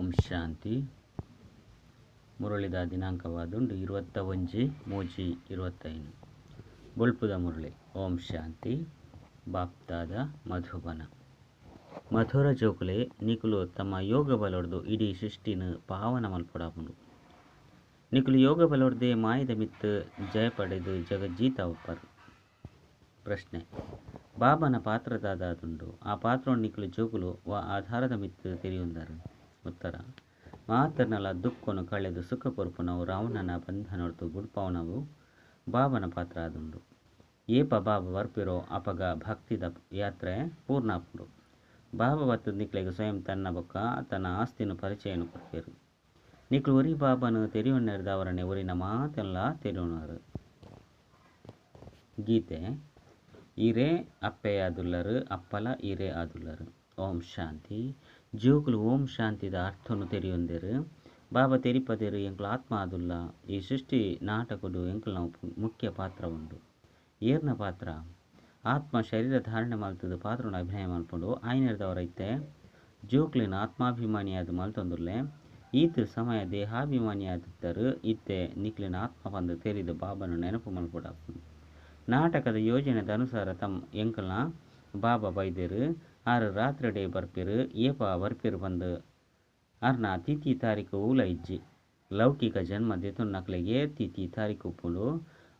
ಓಂ ಶಾಂತಿ. ಮುರಳಿದ ದಿನಾಂಕವಾದುಂಡು 21-3-25. ಬೊಳ್ಪುದ ಮುರಳಿ. ಓಂ ಶಾಂತಿ. ಬಾಪ್ತಾದ ಮಧುಬನ. ಮಧುರ ಜೋಕುಲೆ ನಿಕುಲು ತಮ್ಮ ಯೋಗ ಬಲೊಡ್ದು ಇಡೀ ಸೃಷ್ಟಿನ ಪಾವನ ಮಲ್ಪೊಡಾಪುಂಡು. ನಿಕುಲು ಯೋಗ ಬಲೊಡ್ದೆ ಮಾಯದ ಮಿತ್ತು ಜಯ ಪಡೆದು ಜಗಜ್ಜೀತ ಉಪ್ಪರು. ಪ್ರಶ್ನೆ: ಬಾಬನ ಪಾತ್ರ ದಾದಾದುಂಡು? ಆ ಪಾತ್ರೊ ನಿಕುಲು ಜೋಕುಲು ವಾ ಆಧಾರದ ಮಿತ್ತು ತೆರಿಯುಂದರು? ಉತ್ತರ: ಮಾತರ್ನಲ ದುಃಖನು ಕಳೆದು ಸುಖ ಕೊರ್ಪುನವು, ರಾವಣನ ಬಂಧನೊಡ್ದು ಬುಡ್ಪಾವುನವು ಬಾಬನ ಪಾತ್ರ ಆದುಂಡು. ಏಪ ಬಾಬಾ ಬರ್ಪಿರೋ ಅಪಗ ಭಕ್ತಿದ ಯಾತ್ರೆ ಪೂರ್ಣಾಪುಂಡು. ಬಾಬಾ ಬತ್ತದ ನಿಕ್ಲೆಗ್ ಸ್ವಯಂ ತನ್ನ ಬೊಕ್ಕ ತನ್ನ ಆಸ್ತಿನ ಪರಿಚಯನು ಕೊರ್ಪೆರು. ನಿಕ್ಲು ಒರಿ ಬಾಬಾನು ತೆರಿಯೊನ್ನೆರ್ದಾವರನೆ ಒರಿನ ಮಾತೆನ್ಲ ತೆರಿಯೊನರು. ಗೀತೆ: ಈರೇ ಅಪ್ಪೆಯಾದುಲ್ಲರು, ಅಪ್ಪಲ ಈರೇ ಆದುಲ್ಲರು. ಓಂ ಶಾಂತಿ. ಜೋಕುಲು ಓಂ ಶಾಂತಿದ ಅರ್ಥನು ತೆರಿಯೊಂದೆರು. ಬಾಬಾ ತೆರಿಪದೆರು ಎಂಕ್ಲು ಆತ್ಮ ಆದುಲ್ಲ. ಈ ಸೃಷ್ಟಿ ನಾಟಕಡು ಎಂಕ್ಲನ ಮುಖ್ಯ ಪಾತ್ರ ಉಂಡು. ಏರ್ನ ಪಾತ್ರ? ಆತ್ಮ ಶರೀರ ಧಾರಣೆ ಮಲ್ತದು ಪಾತ್ರನ ಅಭಿನಯ ಮಲ್ಪುಂಡು. ಆಯ್ನೆರ್ದವರೈತೆ ಜೋಕ್ಲಿನ ಆತ್ಮಾಭಿಮಾನಿಯಾದ ಮಲ್ತೊಂದುಲ್ಲೆ. ಈತ ಸಮಯ ದೇಹಾಭಿಮಾನಿಯಾದಿತ್ತರು. ಇತ್ತೆ ನಿಕ್ಲಿನ ಆತ್ಮ ಪಂದು ತೆರಿದು ಬಾಬನ ನೆನಪು ಮಲ್ಪೊಡಾಪುಂಡು. ನಾಟಕದ ಯೋಜನೆದ ಅನುಸಾರ ತಮ್ಮ ಎಂಕಲ್ನ ಬಾಬಾ ಬೈದೆರು. ಆರು ರಾತ್ರಿಡೆ ಬರ್ಪೆರು. ಏಪ ಬರ್ಪೆರು ಬಂದು ಅರ್ನ ತಿಥಿ ತಾರೀಕು ಊಲ ಇಜ್ಜಿ. ಲೌಕಿಕ ಜನ್ಮ ದೆತೊನ್ನಕ್ಲೆಗೆ ತಿಥಿ ತಾರೀಕು ಉಪ್ಪುಂಡು.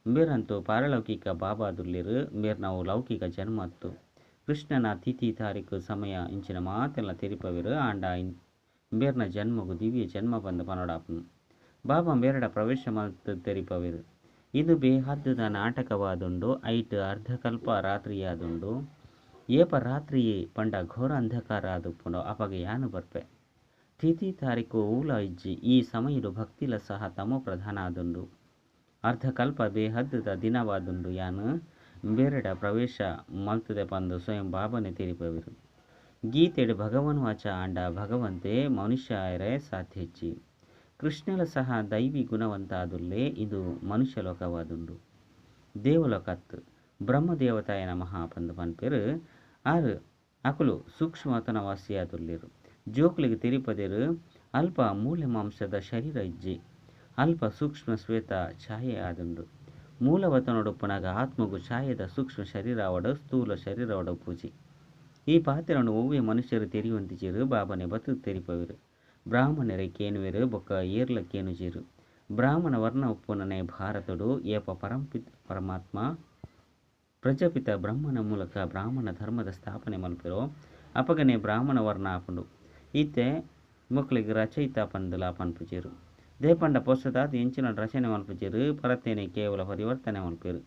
ಬೇರಂತೂ ಪಾರಲೌಕಿಕ ಬಾಬಾದುಲ್ಲೆರು. ಬೇರ್ನವು ಲೌಕಿಕ ಜನ್ಮತ್ತು. ಕೃಷ್ಣನ ತಿಥಿ ತಾರೀಕು ಸಮಯ ಇಂಚಿನ ಮಾತೆಲ್ಲ ತೆರಿಪವೆರು. ಆಂಡ ಬೇರ್ನ ಜನ್ಮಗು ದಿವ್ಯ ಜನ್ಮ ಬಂದು ಪನೊಡಾಪುನು. ಬಾಬಾ ಬೇರಡ ಪ್ರವೇಶ ಮಲ್ತು ತೆರಿಪವೆರು. ಇದು ಬೇಹದ್ದುದ ನಾಟಕವಾದುಂಡು. ಐಟ್ ಅರ್ಧಕಲ್ಪ ರಾತ್ರಿಯಾದುಂಡು. ಏಪ ರಾತ್ರಿಯೇ ಪಂಡ ಘೋರ ಅಂಧಕಾರ ಆದುಪ್ಪುಂಡು. ಅಪಗ ಯಾನು ಬರ್ಪೆ. ತಿಥಿ ತಾರೀಕು ಊಲ ಇಜ್ಜಿ. ಈ ಸಮಯಡು ಭಕ್ತಿಲ ಸಹ ತಮೋ ಪ್ರಧಾನ ಆದುಂಡು. ಅರ್ಧಕಲ್ಪ ಬೇಹದ್ದುದ ದಿನವಾದುಂಡು. ಯಾನು ಬೇರಡ ಪ್ರವೇಶ ಮಲ್ತದೆ ಪಂದು ಸ್ವಯಂ ಬಾಬನೆ ತೆರಿಪವೆರು. ಗೀತೆಡು ಭಗವನ್ ವಾಚ ಆಂಡ ಭಗವಂತೆ ಮನುಷ್ಯರೇ ಸಾಧ್ಯ ಇಜ್ಜಿ. ಕೃಷ್ಣಲ ಸಹ ದೈವಿ ಗುಣವಂತ ಆದುಲ್ಲೇ. ಇದು ಮನುಷ್ಯ ಲೋಕವಾದುಂಡು, ದೇವಲೋಕತ್ತು. ಬ್ರಹ್ಮದೇವತಾಯ ನಮಃ ಪಂದು ಪನ್ಪೆರು. ಆರು ಅಕುಲು ಸೂಕ್ಷ್ಮತನವಾಸಿಯಾದುಲ್ಲೆರು. ಜೋಕ್ಲಿಗೆ ತೆರಿಪದೆರು. ಅಲ್ಪ ಮೂಲ ಮಾಂಸದ ಶರೀರ ಇಜ್ಜಿ. ಅಲ್ಪ ಸೂಕ್ಷ್ಮ ಶ್ವೇತ ಛಾಯೆ ಆದುಂಡು. ಮೂಲವತನೊಡುಪ್ಪುನಗ ಆತ್ಮಗು ಛಾಯೆದ ಸೂಕ್ಷ್ಮ ಶರೀರವಡು ಸ್ಥೂಲ ಶರೀರವಡು ಪೂಜಿ. ಈ ಪಾತ್ರವನ್ನು ಒವ್ವೆ ಮನುಷ್ಯರು ತೆರಿಯುವಂತಿಜೆರು. ಬಾಬನೆ ಬತ್ತು ತೆರಿಪವೆರು. ಬ್ರಾಹ್ಮಣರೇ ಕೇನುವೆರು ಬೊಕ್ಕ ಏರ್ಲ ಕೇನುಜೆರು. ಬ್ರಾಹ್ಮಣ ವರ್ಣ ಉಪ್ಪುನನೆ ಭಾರತಡು ಏಪ ಪರಂಪಿತ ಪರಮಾತ್ಮ ಪ್ರಜಾಪಿತ ಬ್ರಹ್ಮನ ಮೂಲಕ ಬ್ರಾಹ್ಮಣ ಧರ್ಮದ ಸ್ಥಾಪನೆ ಮಲ್ಪೆರೋ ಅಪಗನೆ ಬ್ರಾಹ್ಮಣ ವರ್ಣ ಆಪುಂಡು. ಈತೆ ಮೊಕ್ಲಿಗೆ ರಚಯಿತ ಪಂದಲ ಪನ್ಪುಜೆರು. ದೇಪಂಡ ಪೊಸದಾದ ಎಂಚಿನ ರಚನೆ ಮಲ್ಪುಜೆರು. ಪರತೇನೆ ಕೇವಲ ಪರಿವರ್ತನೆ ಮಲ್ಪೆರು.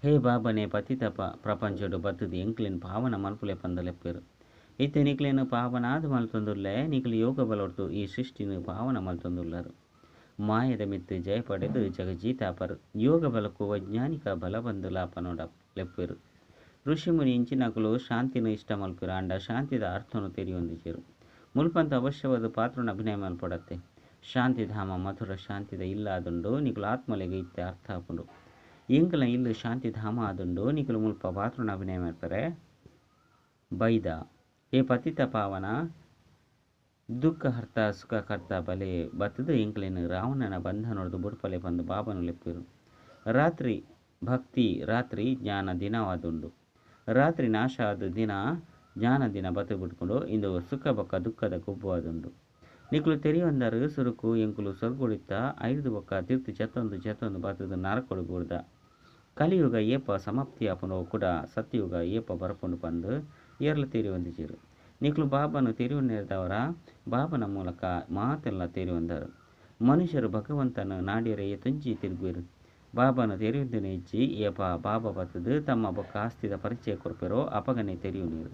ಹೇ ಬಾಬನೆ ಪತಿತ ಪ್ರಪಂಚಡು ಬತ್ತದು ಎಂಕ್ಲಿನ್ ಪಾವನ ಮಲ್ಪುಲೆ ಪಂದಲೆಪ್ಪೆರು. ಇತ್ತೆ ನಿಕ್ಲೇನು ಪಾವನಾದ ಮಲ್ತೊಂದುಲ್ಲೆ. ನಿಕ್ಲು ಯೋಗ ಬಲೊಡ್ತು ಈ ಸೃಷ್ಟಿನ ಪಾವನ ಮಲ್ತೊಂದುಲ್ಲರು. ಮಾಯದ ಮಿತ್ತು ಜಯ ಪಡೆದು ಜಗಜೀತಾಪರು. ಯೋಗ ಬಲಕ್ಕೂ ವೈಜ್ಞಾನಿಕ ಬಲ ಬಂದು ಲಾಪನೋಡ ಲೆಪ್ಪೆರು. ಋಷಿಮುನಿ ಇಂಚಿನಕುಲು ಶಾಂತಿನ ಇಷ್ಟ ಮಲ್ಪೆರು. ಆಂಡ ಶಾಂತಿದ ಅರ್ಥನು ತೆರಿಯೊಂದಿಜೆರು. ಮುಲ್ಪಂತ ಅವಶ್ಯವಾದ ಪಾತ್ರನ ಅಭಿನಯ ಮಲ್ಪಡತ್ತೆ. ಶಾಂತಿಧಾಮ ಮಧುರ ಶಾಂತಿದ ಇಲ್ಲ ಆದುಂಡು. ನಿಕುಲು ಆತ್ಮಲೆಗೆ ಇತ್ತೆ ಅರ್ಥ ಆಪುಂಡು. ಎಂಕಲ ಇಲ್ಲು ಶಾಂತಿಧಾಮ ಆದುಂಡು. ನಿಕುಲು ಮುಲ್ಪ ಪಾತ್ರನ ಅಭಿನಯ ಮಾಡ್ತಾರೆ. ಬೈದ ಹೇ ಪತಿತ ಪಾವನ ದುಃಖ ಹರ್ತ ಸುಖ ಕರ್ತ ಬಲೆ ಬತ್ತದು ಎಂಕ್ಲೇನು ರಾವಣನ ಬಂಧನೊಡ್ದು ಬುಡ್ಪಲೆ ಬಂದು ಬಾಬನು ಲೆಪ್ಪಿರು. ರಾತ್ರಿ ಭಕ್ತಿ ರಾತ್ರಿ ಜ್ಞಾನ ದಿನವಾದುಂಡು. ರಾತ್ರಿ ನಾಶ ಆದ ದಿನ ಜ್ಞಾನ ದಿನ ಬತ್ತು ಬಿಟ್ಕೊಂಡು ಇಂದು ಸುಖ ಬೊಕ್ಕ ದುಃಖದ ಗೊಬ್ಬುವಾದುಂಡು. ನಿಕುಲು ತೆರಿಯೊಂದರು ಸುರುಕು ಎಂಕುಲು ಸ್ವರ್ಗೊಡಿತ್ತ ಐದು ಬೊಕ್ಕ ತೀರ್ಥ ಜತ್ತೊಂದು ಜತ್ತೊಂದು ಬತ್ತದು ನರಕೊಡು ಬೂರ್ದ. ಕಲಿಯುಗ ಏಪ ಸಮಾಪ್ತಿ ಆಪುಂಡು ಕೂಡ ಸತ್ಯಯುಗ ಏಪ ಬರಪುಂಡು ಪಂದು ಏರ್ಲ ತೆರಿಯೊಂದಿಜೆರು. ನಿಕ್ಲು ಬಾಬನು ತೆರಿಯೊಂದವರ ಬಾಬನ ಮೂಲಕ ಮಾತೆಲ್ಲ ತೆರಿಯೊಂದರು. ಮನುಷ್ಯರು ಭಗವಂತನ ನಾಡಿಯರೇ ತುಂಜಿ ತಿರುಗುವರು. ಬಾಬನ ತೆರಿಯೊಂದನೆ ಇಜ್ಜಿ. ಏಪ ಬಾಬಾ ಬತ್ತದು ತಮ್ಮ ಬೊಕ್ಕ ಆಸ್ತಿದ ಪರಿಚಯ ಕೊರ್ಪೆರೋ ಅಪಗನೆ ತೆರಿಯೊನೀರು.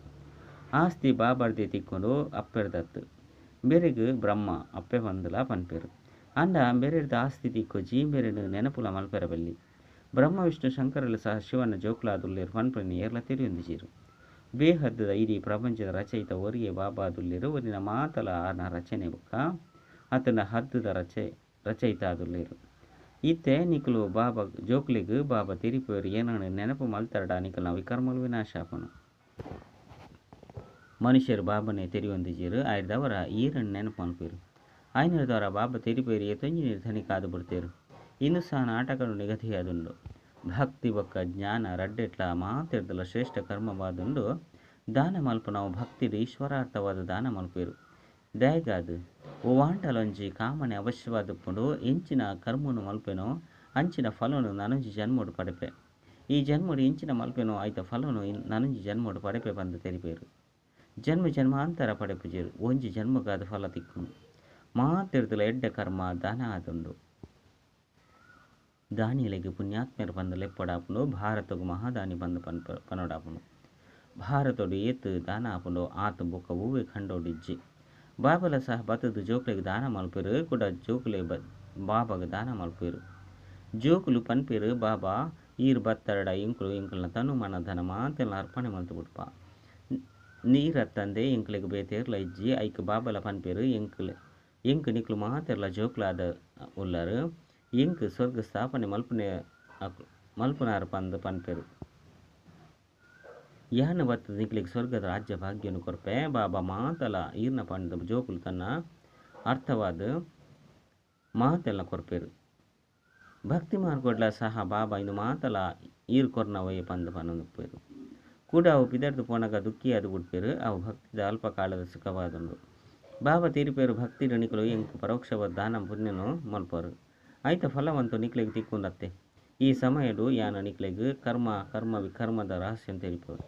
ಆಸ್ತಿ ಬಾಬಾರ್ದೆ ತಿಕ್ಕೊಂಡು ಅಪ್ಪೆರ್ದತ್ತು. ಬೇರೆಗ್ ಬ್ರಹ್ಮ ಅಪ್ಪೆ ಬಂದಲ ಪನ್ಪೆರು. ಅಂಡ ಬೇರೆರ್ದ ಆಸ್ತಿ ತಿಕ್ಕೊಜಿ. ಬೇರೆನು ನೆನಪುಲ ಮಲ್ಪೆರ ಬಲ್ಲಿ. ಬ್ರಹ್ಮ ವಿಷ್ಣು ಶಂಕರಲು ಸಹ ಶಿವನ ಜೋಕ್ಲಾದುಲ್ಲೇರು ಪನ್ಪೆನ ಏರ್ಲ ತೆರಿಯೊಂದಿಜೆರು. ಬೇಹದ್ದದ ಇಡೀ ಪ್ರಪಂಚದ ರಚಯಿತ ಒರಿಯೇ ಬಾಬಾದುಲ್ಲೇರು. ಒರಿನ ಮಾತಲ ಆನ ರಚನೆ ಬೊಕ್ಕ ಆತನ ಹದ್ದುದ ರಚಯಿತ ಆದುಲ್ಲೇರು. ಇತ್ತೆ ನಿಕುಲು ಬಾಬಾ ಜೋಕ್ಲಿಗ್ ಬಾಬಾ ತೆರಿಪುವೆರು. ಏನನ್ನು ನೆನಪು ಮಲ್ತರಡ ನಿಕಲ್ನ ವಿಕರ್ಮಲು ವಿನಾಶ ಆಪುಂಡು. ಮನುಷ್ಯರು ಬಾಬನೆ ತೆರಿಯೊಂದಿಜೆರ್ ಆಯಿರ್ದವರ ಈರನ್ ನೆನಪು ಮನ್ಪುವೆರ್. ಆಯಿನೆಡ್ದಾವರ ಬಾಬಾ ತೆರಿಪೇರ್ ಏತೊಂಜಿ ನೀರ್ ಧನಿಕಾದ್ ಬುಡ್ತೆರ್. ಇಂದು ಸಹ ನಾಟಕಡು ನಿಗದಿಯಾದುಂಡು. ಭಕ್ತಿ ಬೊಕ್ಕ ಜ್ಞಾನ ರಡ್ಡೆಟ್ಲ ಮಾತೆರ್ದಲ ಶ್ರೇಷ್ಠ ಕರ್ಮವಾದುಂಡು. ದಾನ ಮಲ್ಪುನವು ಭಕ್ತಿಡ್ ಈಶ್ವರಾರ್ಥವಾದ ದಾನ ಮಲ್ಪುವೆರ್. ದಾಯೆಗಾದ್ ಒವ್ವಾಂಡಲೊಂಜಿ ಕಾಮನೆ ಅವಶ್ಯವಾದುಪ್ಪುಂಡು. ಎಂಚಿನ ಕರ್ಮನು ಮಲ್ಪೆನೋ ಅಂಚಿನ ಫಲನು ನನೊಂಜಿ ಜನ್ಮೊಡು ಪಡೆಪೆ. ಈ ಜನ್ಮೊಡು ಎಂಚಿನ ಮಲ್ಪೆನೋ ಐತ ಫಲನು ನನೊಂಜಿ ಜನ್ಮೊಡು ಪಡೆಪೆ ಪಂದ್ ತೆರಿಪೇರ್. ಜನ್ಮ ಜನ್ಮಾಂತರ ಪಡೆಪುಜೆರ್. ಒಂಜಿ ಜನ್ಮಗಾದ್ ಫಲ ತಿಕ್ಕುಂಡು. ಮಾತೆರ್ದಲ ಎಡ್ಡೆ ಕರ್ಮ ದಾನ ಆದುಂಡು. ದಾನಿಲೆಗ್ ಪುಣ್ಯಾತ್ಮೆರ್ ಪಂದ್ ಲೆಪ್ಪೊಡಾಪುಂಡು. ಭಾರತಗ್ ಮಹಾದಾನಿ ಪಂದ್ ಪನೊಡಾಪುಂಡು. ಭಾರತೊಡು ಏತ್ ದಾನ ಆಪುಂಡೋ ಆತ್ ಬೊಕ್ಕ ಒವ್ವೆ ಖಂಡೊಡು ಇಜ್ಜಿ. ಬಾಬಲ ಸಹ ಬತ್ತುದು ಜೋಕ್ಲೆಗ್ ದಾನ ಮಲ್ಪೆರ್. ಕುಡ ಜೋಕುಲೆ ಬಾಬಾಗ್ ದಾನ ಮಲ್ಪುವೆರ್. ಜೋಕುಲು ಪನ್ಪೆರ್ ಬಾಬಾ ಈರ್ ಬತ್ತರ್ಡ ಎಂಕುಲು ಎಂಕಲ್ನ ತನು ಮನ ಧನ ಮಾತೆಲ್ನ ಅರ್ಪಣೆ ಮಲ್ತ್ ಬುಡ್ಪ. ನೀರತ್ತಂದೆ ಎಂಕ್ಲೆಗ್ ಬೇತೇರ್ಲ ಇಜ್ಜಿ. ಐಕ್ ಬಾಬಲ ಪನ್ಪೆರ್ ಎಂಕ್ಲೆ ಎಂಕ್ ನಿಕ್ಲು ಮಾತೆರ್ಲ ಜೋಕ್ಲಾದ್ ಉಲ್ಲರ್. ಎಂಕ್ ಸ್ವರ್ಗ ಸ್ಥಾಪನೆ ಮಲ್ಪುನೆ ಮಲ್ಪುನಾರ್ ಪಂದ್ ಪನ್ಪೆರ್. ಯಾನ್ ಬತ್ತುದು ನಿಕ್ಲೆಗ್ ಸ್ವರ್ಗದ ರಾಜ್ಯ ಭಾಗ್ಯನು ಕೊರ್ಪೆ. ಬಾಬಾ ಮಾತಲ ಈರ್ನ ಪಂದ್ ಜೋಕುಲು ತನ್ನ ಅರ್ಥವಾದ್ ಮಾತೆಲ್ನ ಕೊರ್ಪೆರ್. ಭಕ್ತಿ ಮಾರ್ಗೊಡ್ಲ ಸಹ ಬಾಬಾ ಇಂದು ಮಾತಲ ಈರ್ ಕೊರ್ನವೇ ಪಂದ್ ಪನೊಂದುಪ್ಪುವೆರ್. ಕೂಡ ಅವು ಪಿದರ್ದ್ ಪೋನಗ ದುಃಖಿಯಾದ್ ಬುಡ್ಪೆರ್. ಅವು ಭಕ್ತಿದ ಅಲ್ಪ ಕಾಲದ ಸುಖವಾದುಂಡು. ಬಾಬಾ ತೆರಿಪೇರು ಭಕ್ತಿಡ್ ನಿಕುಲು ಎಂಕ್ ಪರೋಕ್ಷವಾದ ದಾನ ಪುಣ್ಯನು ಮಲ್ಪರು. ಐತ ಫಲವಂತು ನಿಕ್ಲೆಗ್ ತಿಕ್ಕುಂಡತ್ತೆ. ಈ ಸಮಯಡು ಯಾನ್ ನಿಕ್ಲೆಗ್ ಕರ್ಮ ಕರ್ಮ ವಿಕರ್ಮದ ರಹಸ್ಯ ತೆರಿಪುವೆ.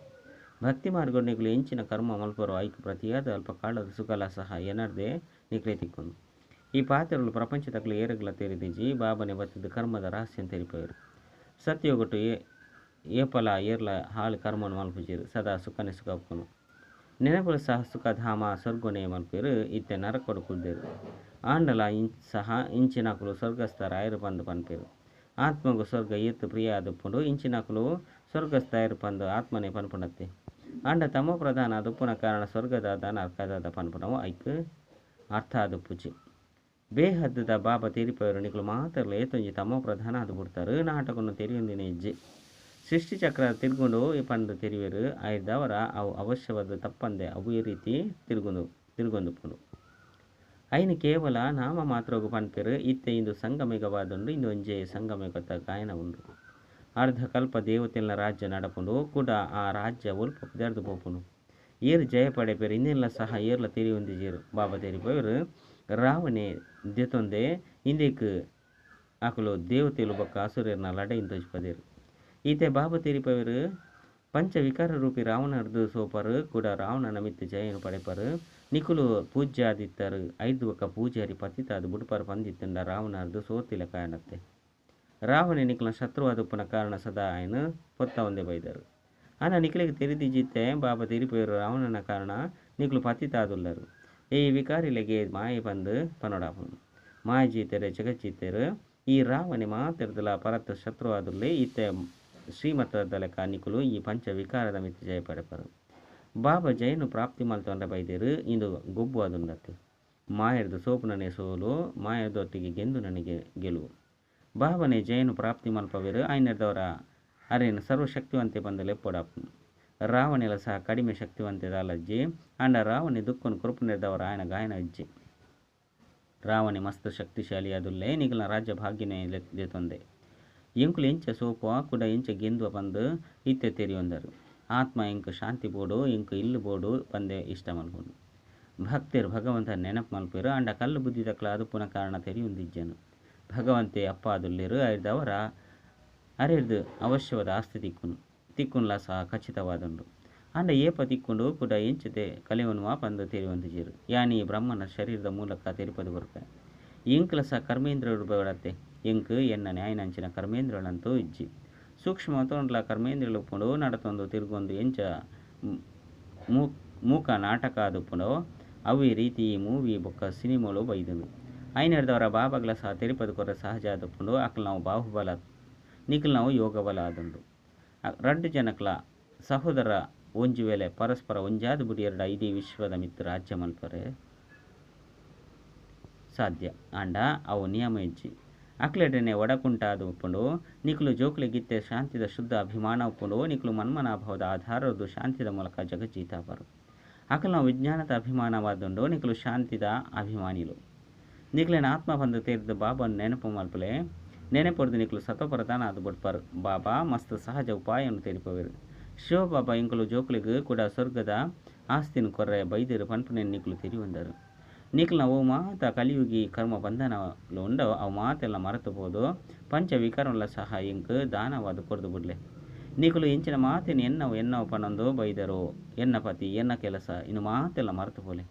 ಭಕ್ತಿ ಮಾರ್ಗಡ್ ನಿಕುಲು ಎಂಚಿನ ಕರ್ಮ ಮಲ್ಪರೋ ಐಕ್ ಪ್ರತಿಯಾದ ಅಲ್ಪ ಕಾಲದ ಸುಖಲ ಸಹ ಎನರ್ದೇ ನಿಕ್ಲೆ ತಿಕ್ಕುಂಡು. ಈ ಪಾತ್ರಗಳು ಪ್ರಪಂಚದಕುಲು ಏರೆಗ್ಲ ತೆರಿದಿಜಿ. ಬಾಬನೆ ಬತ್ತುದು ಕರ್ಮದ ರಹಸ್ಯ ತೆರಿಪುವೆರ್. ಸತ್ಯಯುಗಟ್ ಏಪಲ ಏರ್ಲ ಹಾಳು ಕರ್ಮನು ಮಲ್ಪುಜೆರ್. ಸದಾ ಸುಖನೆ ಸುಖ ಉಪ್ಪುನು. ನೆನಪುಲು ಸಹ ಸುಖಧಾಮ ಸ್ವರ್ಗನೇ ಮಲ್ಪುವೆರ್. ಇತ್ತೆ ನರಕೊಡು ಕುಲ್ದೆರ್. ಆಂಡಲ ಸಹ ಇಂಚಿನಕುಲು ಸ್ವರ್ಗಸ್ಥರಾಯೆರ್ ಪಂದ್ ಪನ್ಪೆರ್. ಆತ್ಮಗ್ ಸ್ವರ್ಗ ಏತ್ ಪ್ರಿಯ ಆದುಪ್ಪುಂಡು. ಇಂಚಿನಕುಲು ಸ್ವರ್ಗಸ್ಥಾಯೆರ್ ಪಂದ್ ಆತ್ಮನೆ ಪನ್ಪುಂಡತ್ತೆ. ಆಂಡ ತಮೋ ಪ್ರಧಾನ ಆದುಪ್ಪುನ ಕಾರಣ ಸ್ವರ್ಗದಾದ ನರಕದಾದ ಪನ್ಪುನವು ಐಕ್ ಅರ್ಥ ಆದುಪ್ಪುಜಿ. ಬೇಹದ್ದುದ ಬಾಬಾ ತೆರಿಪೇರು ನಿಕುಲು ಮಾತೆರ್ಲ ಏತೊಂಜಿ ತಮೋ ಪ್ರಧಾನ ಆದ್ ಬುಡ್ತಾರ್. ನಾಟಕನು ತೆರಿಯೊಂದಿನ ಇಜ್ಜಿ. ಸೃಷ್ಟಿ ಚಕ್ರ ತಿರ್ಗುಂಡು ಪಂದ್ ತೆರಿವೆರ್. ಆಯಿರ್ದವರ ಅವು ಅವಶ್ಯವಾದ ತಪ್ಪಂದೆ ಅವ್ವೇ ರೀತಿ ತಿರುಗೊಂದುಪ್ಪುಂಡು. ಐನ್ ಕೇವಲ ನಾಮ ಮಾತ್ರಗ್ ಪನ್ಪೆರ್. ಇತ್ತೆ ಇಂದು ಸಂಗಮಿಗವಾದುಂಡು. ಇಂದು ಒಂಜೇ ಸಂಗಮಿಗತ ಗಾಯನ ಉಂಡು. ಅರ್ಧ ಕಲ್ಪ ದೇವತೆಲ್ನ ರಾಜ್ಯ ನಡಪುಂಡು. ಕೂಡ ಆ ರಾಜ್ಯ ಒಲ್ಪ ಪಿದರ್ದು ಪೋಪುಂಡು. ಏರ್ ಜಯ ಪಡೆಪೆರ್ ಇಂದೆಲ್ಲ ಸಹ ಏರ್ಲ ತೆರಿಯೊಂದಿಜೆರ್. ಬಾಬಾ ತೆರಿಪೆರ್ ರಾವಣೆ ದೆತೊಂದೆ ಇಂದೆಕ್ ಅಕುಲು ದೇವತೆಲು ಬೊಕ್ಕ ಅಸುರೆರ್ನ ಲಡೈನ್ ತೋಜಿಪದೆರ್. ಈತೆ ಬಾಬಾ ತೆರಿಪವೆರ್ ಪಂಚ ವಿಕಾರ ರೂಪಿ ರಾವಣರ್ದು ಸೋಪರ್ ಕೂಡ ರಾವಣನ ಮಿತ್ತ್ ಜಯನು ಪಡೆಪರ್. ನಿಕುಲು ಪೂಜ್ಯಾದಿತ್ತರ್ ಐದು ಬೊಕ್ಕ ಪೂಜಾರಿ ಪತಿತಾದ್ ಬುಡ್ಪರ್ ಪಂದಿತ್ತುಂಡ ರಾವಣರ್ದು ಸೋತಿಲ ಕಾರಣತ್ತೆ. ರಾವಣೆ ನಿಕುಲ್ನ ಶತ್ರುವಾದುಪ್ಪುನ ಕಾರಣ ಸದಾ ಆಯನ್ ಪೊತ್ತ ಒಂದೇ ಬೈದರು. ಆಂಡ ನಿಕುಲೆಗ್ ತೆರಿದಿಜಿತ್ತೆ ಬಾಬಾ ತೆರಿಪೇರು ರಾವಣನ ಕಾರಣ ನಿಕುಲು ಪತಿತಾದುಲ್ಲರು. ಈ ವಿಕಾರಿಲೆಗೆ ಮಾಯೆ ಪಂದ್ ಪನೊಡಾಪುಂಡು. ಮಾಯ ಜೀತೆರೆ ಜಗಜ್ಜೀತೆರ್ ಈ ರಾವಣೆ ಮಾತೆರ್ದಲ ಪರತ್ ಶತ್ರುವಾದುಲ್ಲೆ. ಇತ್ತೆ ಶ್ರೀಮತದ ಲೆಕ್ಕ ನಿಕುಲು ಈ ಪಂಚ ವಿಕಾರದ ಮಿತ್ತ್ ಜಯ ಪಡೆಪರು. ಬಾಬಾ ಜಯನು ಪ್ರಾಪ್ತಿ ಮಲ್ತೊಂಡ ಬೈದೆರ್. ಇಂದು ಗೊಬ್ಬು ಆದುಂಡತ್ತೆ. ಮಾಯರ್ದು ಸೋಪುನನೆ ಸೋಲು, ಮಾಯದೊಟ್ಟಿಗೆ ಗೆಂದು ನನಗೆ ಗೆಲುವು. ಬಾಬನೆ ಜಯನು ಪ್ರಾಪ್ತಿ ಮಲ್ಪವೆರ್. ಆಯ್ನೆರ್ದವರ ಅರೇನು ಸರ್ವಶಕ್ತಿವಂತೆ ಪಂದ್ ಲೆಪ್ಪೊಡಾಪುಂಡು. ರಾವಣೆಲ ಸಹ ಕಡಿಮೆ ಶಕ್ತಿವಂತೆ ದಾಲಜ್ಜಿ. ಆಂಡ ರಾವಣೆ ದುಃಖನು ಕೊರ್ಪುನೆರ್ದವರ ಆಯನ ಗಾಯನ ಇಜ್ಜಿ. ರಾವಣೆ ಮಸ್ತ್ ಶಕ್ತಿಶಾಲಿಯಾದುಲ್ಲೆ. ನಿಕಲ್ನ ರಾಜ್ಯ ಭಾಗ್ಯನೇ ದೆತೊಂದೆ. ಎಂಕುಲು ಎಂಚ ಸೋಪುವ ಕುಡ ಎಂಚ ಗೆಂದುವ ಪಂದ್ ಇತ್ತೆ ತೆರಿಯೊಂದರು. ಆತ್ಮ ಎಂಕ್ ಶಾಂತಿ ಬೋಡು ಎಂಕ್ ಇಲ್ಲು ಬೋಡು ಪಂದೇ ಇಷ್ಟ ಮಲ್ಪುಂಡು. ಭಕ್ತೆರ್ ಭಗವಂತನ ನೆನಪು ಮಲ್ಪುವೆರ್. ಆಂಡ ಕಲ್ಲು ಬುದ್ಧಿದಕ್ಲ ಆದುಪ್ಪುನ ಕಾರಣ ತೆರಿಯೊಂದಿಜ್ಜನು. ಭಗವಂತೆ ಅಪ್ಪ ಆದುಲ್ಲೆರ್. ಆಯಿರ್ದವರ ಅರೆರ್ದ್ ಅವಶ್ಯವಾದ ಆಸ್ತಿ ತಿಕ್ಕುಂಡು. ತಿಕ್ಕುಂಡ್ಲ ಸಹ ಖಚಿತವಾದುಂಡು. ಆಂಡ ಏಪ ತಿಕ್ಕುಂಡು ಕುಡ ಎಂಚತೆ ಕಲೆಯೊನುವ ಪಂದ್ ತೆರಿಯೊಂದಿಜೆರ್. ಯಾನ್ ಈ ಬ್ರಹ್ಮನ ಶರೀರದ ಮೂಲಕ ತೆರಿಪದು ಕೊರ್ಪೆ. ಎಂಕ್ಲ ಸಹ ಕರ್ಮೇಂದ್ರಿಯೊಲು ಬೋಡತ್ತೆ. ಎಂಕ್ ಎನ್ನ ನ್ಯಾಯನಂಚಿನ ಕರ್ಮೇಂದ್ರಿಯೊಲಂತೂ ಇಜ್ಜಿ. ಸೂಕ್ಷ್ಮ ತೋಂಡ್ಲ ಕರ್ಮೇಂದ್ರಿಯಲು ಉಪ್ಪುಂಡು. ನಡತೊಂದು ತಿರುಗೊಂದು ಎಂಚ ಮೂಕ ನಾಟಕ ಆದುಪ್ಪುಂಡೋ ಅವೇ ರೀತಿ ಈ ಮೂವಿ ಬೊಕ್ಕ ಸಿನಿಮಾಲು ಬೈದುಂಡು. ಐನೆರ್ದವರ ಬಾಬಾಗ್ಲ ಸಹ ತೆರಿಪದು ಕೊರ್ರೆ ಸಹಜ ಆದುಪ್ಪುಂಡು. ಅಕಲ್ನವು ಬಾಹುಬಲ ನಿಕಲ್ನವು ಯೋಗಬಲ ಆದುಂಡು. ರಡ್ಡು ಜನಕ್ಲ ಸಹೋದರ ಒಂಜಿ ವೇಳೆ ಪರಸ್ಪರ ಒಂಜಾದ್ ಬುಡಿಯೆರ್ಡ ಇಡೀ ವಿಶ್ವದ ಮಿತ್ತ್ ರಾಜ್ಯ ಮಲ್ಪರೆ ಸಾಧ್ಯ. ಆಂಡ ಅವು ನಿಯಮ ಇಜ್ಜಿ. ಅಕ್ಲೆಡನೆ ಒಡಕುಂಟಾದ್ ಉಪ್ಪುಂಡು. ನಿಕುಲು ಜೋಕ್ಲೆಗಿತ್ತೆ ಶಾಂತಿದ ಶುದ್ಧ ಅಭಿಮಾನ ಉಪ್ಪುಂಡು. ನಿಕುಲು ಮನ್ಮನಾಭವದ ಆಧಾರದ್ದು ಶಾಂತಿದ ಮೂಲಕ ಜಗಜ್ಜೀತಾಪರು. ಅಕಲ್ನ ವಿಜ್ಞಾನದ ಅಭಿಮಾನವಾದುಂಡು ನಿಕಲು ಶಾಂತಿದ ಅಭಿಮಾನಿಲು ನಿಕ್ಲೆನ ಆತ್ಮ ಬಂದು ತೀರ್ದು ಬಾಬನ್ ನೆನಪು ಮಲ್ಪಲೆ ನೆನಪೊಡ್ದು ನಿಕಲು ಸತೋಪ್ರಧಾನ ಆದು ಬಿಡ್ಪಾರು. ಬಾಬಾ ಮಸ್ತ್ ಸಹಜ ಉಪಾಯವನ್ನು ತೆರಿಪವೇರು. ಶಿವಬಾಬಾ ಇಂಕಲು ಜೋಕುಲಿಗೆ ಕೂಡ ಸ್ವರ್ಗದ ಆಸ್ತಿನ ಕೊರ್ರೆ ಬೈದರು ಪನ್ಪುನೆ ನಿಕಲು ತೆರಿವಂದರು. ನಿಕ್ಲನ ಅವು ಮಾತ ಕಲಿಯುಗಿ ಕರ್ಮ ಬಂಧನಲು ಉಂಡವು ಅವು ಮಾತೆಲ್ಲ ಮರೆತು ಪೋದು ಪಂಚ ವಿಕರಣಲ ಸಹ ಇಂಕ್ ದಾನವಾದ ಕೊರ್ದು ಬಿಡ್ಲೆ. ನಿಕಲು ಇಂಚಿನ ಮಾತಿನ ಎನ್ನವು ಎನ್ನವು ಪನೊಂದು ಬೈದರು ಎನ್ನ ಪತಿ ಎನ್ನ ಕೆಲಸ ಇನ್ನು ಮಾತೆಲ್ಲ ಮರೆತು ಪೋಲೆ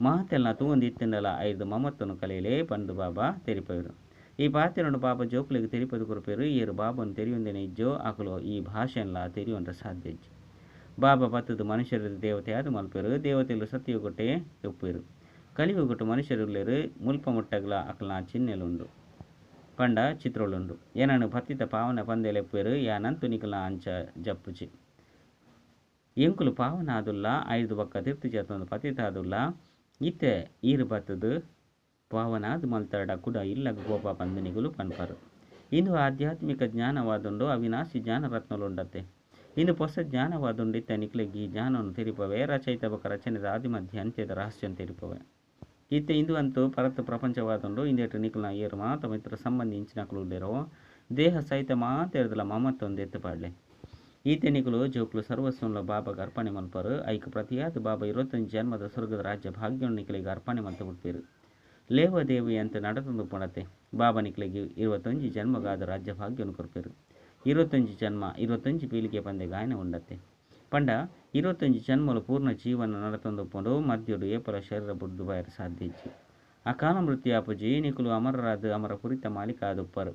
ಮಾತೆಲ್ಲ ತೂಂದು ಇತ್ತಿಂಡಲ ಐದು ಮಮತ್ತನು ಕಲೆಯಲೇ ಪಂದು ಬಾಬಾ ತೆರಿಪವರು. ಈ ಪಾತ್ರನು ಬಾಬಾ ಜೋಕುಲಿಗೆ ತೆರಿಪದು ಕೊರ್ಪೇರು. ಏರು ಬಾಬನ್ ತೆರಿಯೊಂದೇನೆ ಇಜ್ಜೋ ಅಕಲು ಈ ಭಾಷೆಲ್ಲ ತೆರಿಯೊಂಡ್ರೆ ಸಾಧ್ಯ ಇಜ್ಜು. ಬಾಬಾ ಬತ್ತದು ಮನುಷ್ಯರ ದೇವತೆ ಅದು ಮಲ್ಪೇರು. ದೇವತೆಲು ಸತ್ಯಗೊಟ್ಟೆ ಒಪ್ಪೇರು. ಕಲಿಯುಗೊಟ್ಟು ಮನುಷ್ಯರುಲ್ಲೇರು ಮುಲ್ಪ ಮುಟ್ಟಗ್ಲ ಅಕಲ್ನ ಚಿಹ್ನೆಲುಂಡು ಪಂಡ ಚಿತ್ರೊಳುಂಡು. ಏನನು ಪತ್ತಿತ ಪಾವನ ಪಂದೆಲೆಪ್ಪೇರು ಯಾನಂತು ನಿಕಲ ಅಂಚ ಜಪ್ಪುಚಿ ಎಂಕುಲು ಪಾವನ ಆದುಲ್ಲ ಐದು ಬಕ್ಕ ತಿರ್ತು ಜತ್ತೊಂದು ಪತಿತ ಆದುಲ್ಲ ಇತ್ತೆ ಈರು ಬತ್ತದು ಪಾವನಾದ ಮಲ್ತರಡ ಕೂಡ ಇಲ್ಲಗ ಗೋಪ ಪಂದನಿಗಳು ಪನ್ಪರು. ಇಂದು ಆಧ್ಯಾತ್ಮಿಕ ಜ್ಞಾನವಾದುಂಡು ಅವಿನಾಶಿ ಜ್ಞಾನರತ್ನಲುಂಡತ್ತೆ. ಇಂದು ಹೊಸ ಜ್ಞಾನವಾದುಂಡು ಇತ್ತ ನಿಕ್ಲೆಗ್ ಈ ಜ್ಞಾನವನ್ನು ತೆರಿಪವೆ. ರಚಯಿತ ಬೊಕ ರಚನೆದ ಆದಿ ಮಧ್ಯ ಅಂತ್ಯದ ರಹಸ್ಯ ತೆರಿಪವೆ. ಇತ್ತೆ ಇಂದು ಅಂತೂ ಪರತ್ ಪ್ರಪಂಚವಾದುಂಡು ಇಂದೇಟು ನಿಕಲ್ನ ಏರು ಮಾತ ಮಿತ್ರ ಸಂಬಂಧಿ ಇಂಚಿನಕುಲು ದೇಹ ಸಹಿತ ಮಾತೆರ್ದಲ ಮಮತ್ತೊಂದು ಎತ್ತು ಪಾಡ್ಲೆ. ಈತೆ ನಿಕುಲು ಜೋಕುಲು ಸರ್ವಸ್ವಲ ಬಾಬಾಗ ಅರ್ಪಣೆ ಮಲ್ಪರು. ಐಕ್ ಪ್ರತಿಯಾದ ಬಾಬಾ 25 ಜನ್ಮದ ಸ್ವರ್ಗದ ರಾಜ್ಯ ಭಾಗ್ಯವನ್ನು ನಿಕಲಿಗೆ ಅರ್ಪಣೆ ಮಲ್ತು ಬಿಡ್ಪೇರು. ಲೇವದೇವಿ ಅಂತ ನಡತಂದು ಪೊಣತೆ ಬಾಬಾ ನಿಕಲಿಗೆ 25 ಜನ್ಮಗಾದ ರಾಜ್ಯ ಭಾಗ್ಯವನ್ನು ಕೊರ್ಪೇರು. 25 ಜನ್ಮ 25 ಪೀಳಿಗೆ ಪಂದೆ ಗಾಯನ ಉಂಡತ್ತೆ. ಪಂಡ 25 ಜನ್ಮಲು ಪೂರ್ಣ ಜೀವನ ನಡತಂದು ಪೊಂಡು ಮದ್ಯಡು ಏಪಲ ಶರೀರ ಬುಡ್ದು ಬಾಯರು ಸಾಧ್ಯ ಇಜ್ಜಿ. ಅಕಾಲ ಮೃತ್ಯು ಅಪುಜಿ ನಿಕುಲು ಅಮರರಾದ ಅಮರ ಪುರಿತ ಮಾಲಿಕ ಆದುಪ್ಪರು.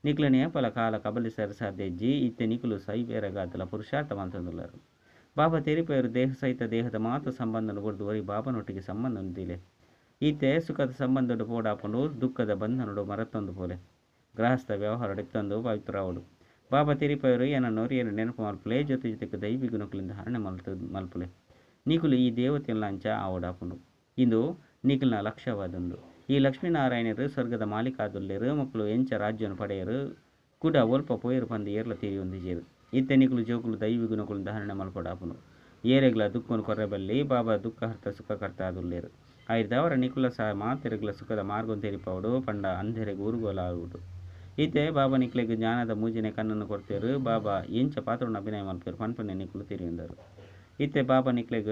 ನಿಕುಲನ ಏಪಲ ಕಾಲ ಕಬಲಿಸರ ಸಾಧ್ಯ ಇಜ್ಜಿ. ಇತ್ತೆ ನಿಕುಲು ಸೈಬೇರಗಾದಲ ಪುರುಷಾರ್ಥ ಮಂತಂದುಲ್ಲರು. ಬಾಬಾ ತೆರಿಪೇರು ದೇಹ ಸಹಿತ ದೇಹದ ಮಾತು ಸಂಬಂಧನ ಕೊಡ್ದು ಒರಿ ಬಾಬನೊಟ್ಟಿಗೆ ಸಂಬಂಧ ಹೊಂದಿಲೆ. ಈತೆ ಸುಖದ ಸಂಬಂಧಡು ಪೋಡಾಪುಂಡು ದುಃಖದ ಬಂಧನಡು ಮರತ್ತೊಂದು ಪೋಲೆ ಗೃಹಸ್ಥ ವ್ಯವಹಾರಡಿತ್ತೊಂದು ಪವಿತ್ರವಡು. ಬಾಬಾ ತೆರಿಪೇರು ಏನನ್ನೋರು ಏನು ನೆನಪು ಮಲ್ಪುಲೆ ಜೊತೆ ಜೊತೆಗೆ ದೈವಿ ಗುಣಕುಲಿಂದ ಹರಣೆ ಮಲ್ಪುಲೆ. ನಿಕುಲು ಈ ದೇವತೆಲ್ಲ ಅಂಚ ಆವಡಾಪುಂಡು. ಇಂದು ನಿಕುಲ್ನ ಲಕ್ಷ್ಯವಾದುಂಡು. ಈ ಲಕ್ಷ್ಮೀನಾರಾಯಣರು ಸ್ವರ್ಗದ ಮಾಲೀಕಾದುಲ್ಲೇರು ಮಕ್ಕಳು ಎಂಚ ರಾಜ್ಯವನ್ನು ಪಡೆಯರು ಕೂಡ ಒಲ್ಪ ಪೋಯರು ಪಂದು ಏರ್ಲ ತೀರಿಯೊಂದಿಜೇರು. ಇತ್ತೆ ನಿಕುಲು ಜೋಕುಲು ದೈವಿ ಗುಣಕುಲಿಂದ ಹರಣೆ ಮಲ್ಪಡಾಪುಂಡು. ಏರೆಗ್ಲ ದುಃಖವನ್ನು ಕೊರೆಬಲ್ಲಿ ಬಾಬಾ ದುಃಖಹರ್ತ ಸುಖಕರ್ತ ಆದುಲ್ಲೇರು. ಐದವರ ನಿಕುಲ ಸಹ ಮಾತೆರೆಗ್ಲ ಸುಖದ ಮಾರ್ಗವನ್ನು ತೆರಿಪವಡು ಪಂಡ ಅಂಧೆರೆಗೆ ಊರುಗೋಲಾಗುವುದು. ಈತೆ ಬಾಬಾ ನಿಕ್ಲೆಗ್ ಜ್ಞಾನದ ಮೂಜಿನೆ ಕಣ್ಣನ್ನು ಕೊಡ್ತೇರು. ಬಾಬಾ ಎಂಚ ಪಾತ್ರವನ್ನು ಅಭಿನಯ ಮಲ್ಪೇರು ಪನ್ಪನೆ ನಿಕುಲು ತಿರಿಯೊಂದರು. ಇತ್ತೆ ಬಾಬಾ ನಿಕ್ಲೆಗ್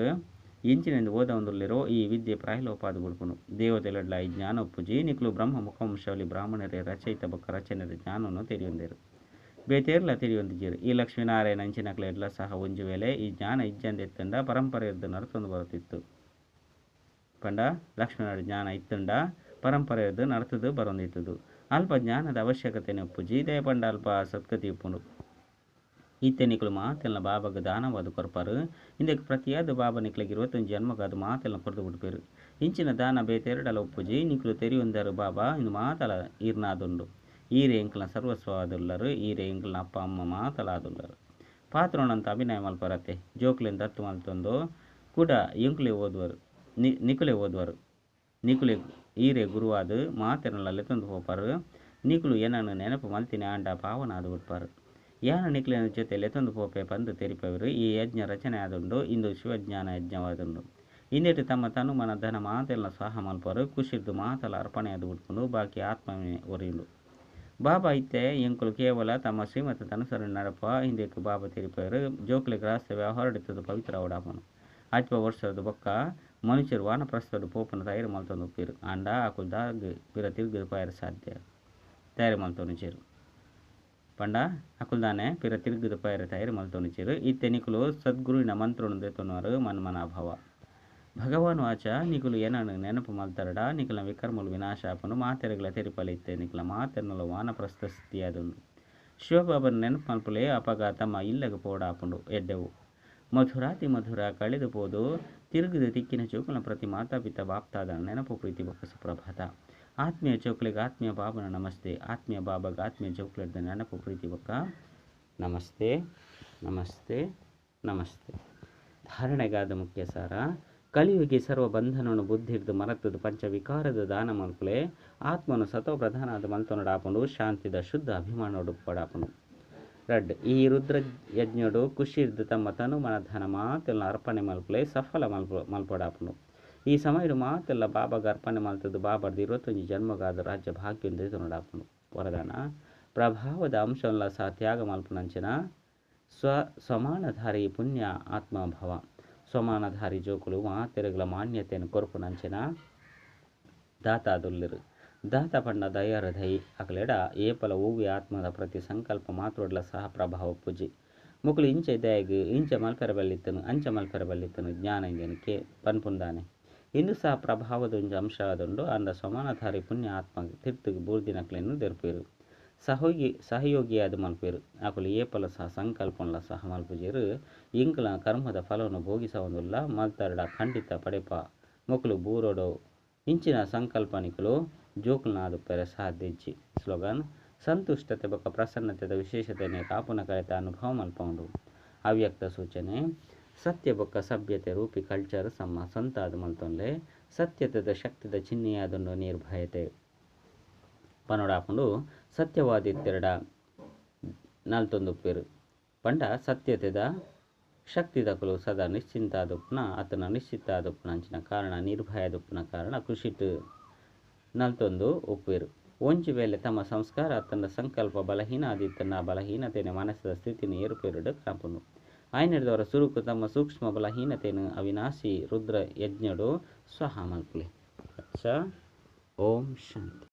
ಎಂಚಿನೆಂದು ಓದೊಂದುಲ್ಲೇರೋ ಈ ವಿದ್ಯೆ ಪ್ರಾಯಲೋಪಾದ ಬುಡ್ಪುಂಡು. ದೇವತೆಲಡ್ಲ ಈ ಜ್ಞಾನ ಒಪ್ಪುಜಿ. ನಿಕುಲು ಬ್ರಹ್ಮ ಮುಖವಂಶಾವಳಿ ಬ್ರಾಹ್ಮಣರೇ ರಚಯಿತ ಬೊಕ್ಕ ರಚನೆಯ ಜ್ಞಾನವನ್ನು ತೆರಿಯೊಂದೇರು. ಬೇತೇರ್ಲ ತೆರಿಯೊಂದಿಜೇರು. ಈ ಲಕ್ಷ್ಮೀನಾರಾಯಣ ಅಂಚಿನಕ್ಲೆಡ್ಲ ಸಹ ಒಂಜು ವೇಳೆ ಈ ಜ್ಞಾನ ಇಜ್ಜಂದೆತ್ತಂಡ ಪರಂಪರೆ ಎದ್ದು ನಡತೊಂದು ಬರುತ್ತಿತ್ತು. ಪಂಡ ಲಕ್ಷ್ಮೀನಾರಾಯಣ ಜ್ಞಾನ ಇತ್ತಂಡ ಪರಂಪರೆ ಎದ್ದು ನಡತದು ಬರೊಂದಿತ್ತದು. ಅಲ್ಪ ಜ್ಞಾನದ ಅವಶ್ಯಕತೆ ಒಪ್ಪುಜಿ. ದಯ ಪಂಡ ಅಲ್ಪ ಸತ್ಗತಿ ಉಪ್ಪುಂಡು. ಈತೆ ನಿಕುಲು ಮಾತೆಲ್ಲ ಬಾಬಾಗ ದಾನವಾದ ಕೊರ್ಪಾರು. ಇಂದಕ್ಕೆ ಪ್ರತಿಯಾದ ಬಾಬಾ ನಿಕ್ಲೆಗ್ 25 ಜನ್ಮಗಾದ ಮಾತೆಲ್ಲ ಕೊರ್ದು ಬಿಡ್ಪೇರು. ಇಂಚಿನ ದಾನ ಬೇತೆರಡಲ ಒಪ್ಪುಜಿ. ನಿಕುಲು ತೆರಿಯೊಂದರು ಬಾಬಾ ಇಂದು ಮಾತಲ ಈರ್ನಾದುಂಡು. ಈರೆ ಎಂಕಲ್ನ ಸರ್ವಸ್ವವಾದುಲ್ಲರು. ಈರೆ ಎಂಕಲ್ನ ಅಪ್ಪ ಅಮ್ಮ ಮಾತಲ ಆದುಲ್ಲರು. ಪಾತ್ರೋಣಂತ ಅಭಿನಯ ಮಲ್ಪರತೆ ಜೋಕ್ಲೆನ್ ದತ್ತು ಮಲ್ತೊಂದು ಕೂಡ ಎಂಕುಲೆ ಓದುವರು ನಿಕುಲೆ ಓದುವರು. ನಿಕುಲೆ ಈರೆ ಗುರುವಾದ ಮಾತೆರಲ್ಲ ಲೆತ್ತೊಂದು ಪೋಪಾರು. ನಿಕುಲು ಏನನ್ನು ನೆನಪು ಮಲ್ತಿನ ಆಂಡ ಪಾವನಾದು ಬಿಡ್ಪಾರು. ಯಾನ ನಿಕ್ಲಿನ ಜೊತೆ ಲೆತ್ತೊಂದು ಪೋಪೆ ಪಂದು ತೆರಿಪವರು. ಈ ಯಜ್ಞ ರಚನೆ ಆದುಂಡು. ಇಂದು ಶಿವಜ್ಞಾನ ಯಜ್ಞವಾದುಂಡು. ಇಂದೇಟು ತಮ್ಮ ತನು ಮನ ಧನ ಮಾತೆಲ್ಲ ಸ್ವಾಹ ಮಲ್ಪರು. ಖುಷಿರ್ದು ಮಾತಲ ಅರ್ಪಣೆ ಆದು ಬಿಟ್ಕೊಂಡು ಬಾಕಿ ಆತ್ಮವೇ ಒರಿಯುಂಡು. ಬಾಬಾ ಇತ್ತೆ ಎಂಕುಲು ಕೇವಲ ತಮ್ಮ ಶ್ರೀಮತ ಅನುಸರಣೆ ನಡಪ ಹಿಂದಕ್ಕೆ ಬಾಬಾ ತೆರಿಪವರು. ಜೋಕ್ಲೆ ಗೃಹಸ್ಥ ವ್ಯವಹಾರಡಿತ್ತದು ಪವಿತ್ರ ಓಡಾಪನು. ಅಜ್ಪ ವರ್ಷದ ಬೊಕ್ಕ ಮನುಷ್ಯರು ವಾನಪ್ರಸ್ಥಡು ಪೋಪನ ತಯಾರು ಮಲ್ತೊಂದು ಉಪ್ಪೇರು. ಆಂಡ ಅಕುಲು ದಾಗ್ ಪಿರ ತಿರುಗು ಪಾಯರ ಸಾಧ್ಯ ತಯಾರು ಮಲ್ತೊಂದು ಪಂಡ ಅಕುಲ್ದಾನೆ ಪಿರ ತಿರುಗುದು ಪಾಯರ ತಯಾರು ಮಲ್ತೊಂದು. ಇತ್ತೆ ನಿಕುಲು ಸದ್ಗುರುವಿನ ಮಂತ್ರವನ್ನು ದೆತ್ತೊನುವರು. ಮನ್ಮನಾಭವ ಭಗವಾನ್ ವಾಚ ನಿಕುಲು ಏನನ್ನು ನೆನಪು ಮಲ್ತರಡ ನಿಕುಲ ವಿಕರ್ಮಲು ವಿನಾಶಾಪನು ಮಾತೆರೆಗಳ ತೆರಿಪಲೆ ಇತ್ತೆ ನಿಕುಲ ಮಾತೆರ್ನಲು ವಾನಪ್ರಸ್ಥ ಸ್ಥಿತಿಯಾದುಂಡು. ಶಿವಬಾಬನ ನೆನಪು ಮಲ್ಪುಲೆ ಅಪಗ ತಮ್ಮ ಇಲ್ಲಗ ಪೋಡಾಪುಂಡು ಎಡ್ಡೆವು. ಮಧುರಾತಿ ಮಧುರ ಕಳೆದು ಪೋದು ತಿರುಗಿದು ತಿಕ್ಕಿನ ಚೌಕನ ಪ್ರತಿ ಮಾತಾಪಿತ ಬಾಪ್ತಾದ ನೆನಪು ಪ್ರೀತಿ ಬೊಕ್ಕ ಸುಪ್ರಭಾತ. ಆತ್ಮೀಯ ಚೌಕಲಿಗೆ ಆತ್ಮೀಯ ಬಾಬನ ನಮಸ್ತೆ. ಆತ್ಮೀಯ ಬಾಬಾಗ ಆತ್ಮೀಯ ಚೌಕಲಿದ್ದ ನೆನಪು ಪ್ರೀತಿ ಬೊಕ್ಕ ನಮಸ್ತೆ ನಮಸ್ತೆ ನಮಸ್ತೆ. ಧಾರಣೆಗಾದ ಮುಖ್ಯ ಸಾರ. ಕಲಿಯುಗಿ ಸರ್ವ ಬಂಧನವನ್ನು ಬುದ್ಧಿರ್ದು ಮರತದ ಪಂಚವಿಕಾರದ ದಾನ ಮಲ್ಪಲೆ ಆತ್ಮನು ಸತೋ ಪ್ರಧಾನಾದ ಮಲ್ತೊನಡಾಪುಂಡು. ಶಾಂತಿದ ಶುದ್ಧ ಅಭಿಮಾನೋಡು ಪಡಾಪುಂಡು. ರಡ್ಡ್ ಈ ರುದ್ರ ಯಜ್ಞಡು ಖುಷಿರ್ದ್ ತಮ್ಮ ತನು ಮನ ಧನ ಮಾತೆಲ್ಲ ಅರ್ಪಣೆ ಮಲ್ಪುಲೆ ಸಫಲ ಮಲ್ಪ ಮಲ್ಪಡಾಪುಂಡು. ಈ ಸಮಯಡು ಮಾತೆಲ್ಲ ಬಾಬಾಗ ಅರ್ಪಣೆ ಮಲ್ತದ್ದು ಬಾಬರ್ದು 21 ಜನ್ಮಗಾದ ರಾಜ್ಯ ಭಾಗ್ಯ ದೆತೊನೊಡಾಪುಂಡು. ವರದಾನ ಪ್ರಭಾವದ ಅಂಶನ್ಲ ಸಹ ತ್ಯಾಗ ಮಲ್ಪುನಂಚಿನ ಸ್ವ ಸಮಾನಧಾರಿ ಪುಣ್ಯ ಆತ್ಮಭವ. ಸಮಾನಧಾರಿ ಜೋಕುಲು ಮಾತೆರೆಗ್ಲ ಮಾನ್ಯತೆಯನ್ನು ಕೊರ್ಪುನಂಚಿನ ದಾತಾದುಲ್ಲೆರ್. ದಾತ ಪಂಡ ದಯಾಹೃದಯಿ ಅಕಲೆಡ ಏಪಲ ಒವ್ವೆ ಆತ್ಮದ ಪ್ರತಿ ಸಂಕಲ್ಪ ಮಾತ್ರಡ್ಲ ಸಹ ಪ್ರಭಾವ ಪೂಜಿ. ಮೊಕುಲು ಇಂಚ ದಯಗ್ ಇಂಚ ಮಲ್ಪೆರ ಬಲ್ಲಿತ್ತನು ಅಂಚ ಮಲ್ಪೆರ ಬಲ್ಲಿತ್ತನು ಜ್ಞಾನ ಇಂದೆನ್ ಕೆ ಪನ್ಪುಂದಾನೆ. ಇಂದು ಸಹ ಪ್ರಭಾವದ ಒಂಜಿ ಅಂಶ ಆದುಂಡು. ಅಂಡ ಸಮಾನಧಾರಿ ಪುಣ್ಯ ಆತ್ಮ ತಿರ್ತುಗು ಬೂರ್ದಿನಕ್ಲೆನ್ ದೆರ್ಪೆರ್, ಸಹಯೋಗಿಯಾದ್ ಮಲ್ಪೆರ್. ಅಕುಲು ಏಪಲ ಸಹ ಸಂಕಲ್ಪನ್ಲ ಸಹ ಮಲ್ಪುಜೆರ್. ಎಂಕುಲ ಕರ್ಮದ ಫಲವನ್ನು ಭೋಗಿಸವೊಂದುಲ್ಲ ಮಲ್ತರ್ಡ ಖಂಡಿತ ಪಡೆಪ ಮೊಕುಲು ಬೂರೊಡು ಇಂಚಿನ ಸಂಕಲ್ಪನಿಕುಲು ಜೋಕುಲ್ನಾದುಪ್ಪೆರೆ ಸಾಧ್ಯ ಇಜ್ಜಿ. ಸ್ಲೋಗನ್: ಸಂತುಷ್ಟತೆ ಬೊಕ್ಕ ಪ್ರಸನ್ನತೆದ ವಿಶೇಷತೆನೆ ಕಾಪುನ ಕಡೆತ ಅನುಭವ ಮಲ್ಪವುಂಡು. ಅವ್ಯಕ್ತ ಸೂಚನೆ: ಸತ್ಯ ಬೊಕ್ಕ ಸಭ್ಯತೆ ರೂಪಿ ಕಲ್ಚರ್ ಸಮ ಸ್ವಂತಾದ ಮಲ್ತೊನ್ಲೆ. ಸತ್ಯತೆದ ಶಕ್ತಿದ ಚಿಹ್ನೆಯಾದುಂಡು ನಿರ್ಭಯತೆ. ಪನೊಡಾಪುಂಡು ಸತ್ಯವಾದಿತ್ತೆರಡ ನಲ್ತೊಂದುಪ್ಪೆರು ಪಂಡ ಸತ್ಯತೆದ ಶಕ್ತಿದಕುಲು ಸದಾ ನಿಶ್ಚಿಂತಾದುಪ್ಪುನ ಅತನ ನಿಶ್ಚಿತ ಆದುಪ್ಪುನ ಅಂಚಿನ ಕಾರಣ ನಿರ್ಭಯದುಪ್ಪುನ ಕಾರಣ ಖುಷಿಟ್ ನಲ್ತೊಂದು ಉಪ್ಪುವೆರು. ಒಂಜಿ ವೇಳೆ ತಮ್ಮ ಸಂಸ್ಕಾರ ಅತ್ತಂಡ ಸಂಕಲ್ಪ ಬಲಹೀನ ಆದಿತ್ತಂಡ ಆ ಬಲಹೀನತೆನೆ ಮನಸ್ಸಿನ ಸ್ಥಿತಿನ ಏರುಪೇರುಡು ಕಾಪುಂಡು. ಆಯ್ನೆಡ್ದವರ ಸುರುಕು ತಮ್ಮ ಸೂಕ್ಷ್ಮ ಬಲಹೀನತೆಯನ್ನು ಅವಿನಾಶಿ ರುದ್ರ ಯಜ್ಞಡು ಸ್ವಹ ಮಲ್ಪುಲೆ. ಅಚ್ಚ, ಓಂ ಶಾಂತಿ.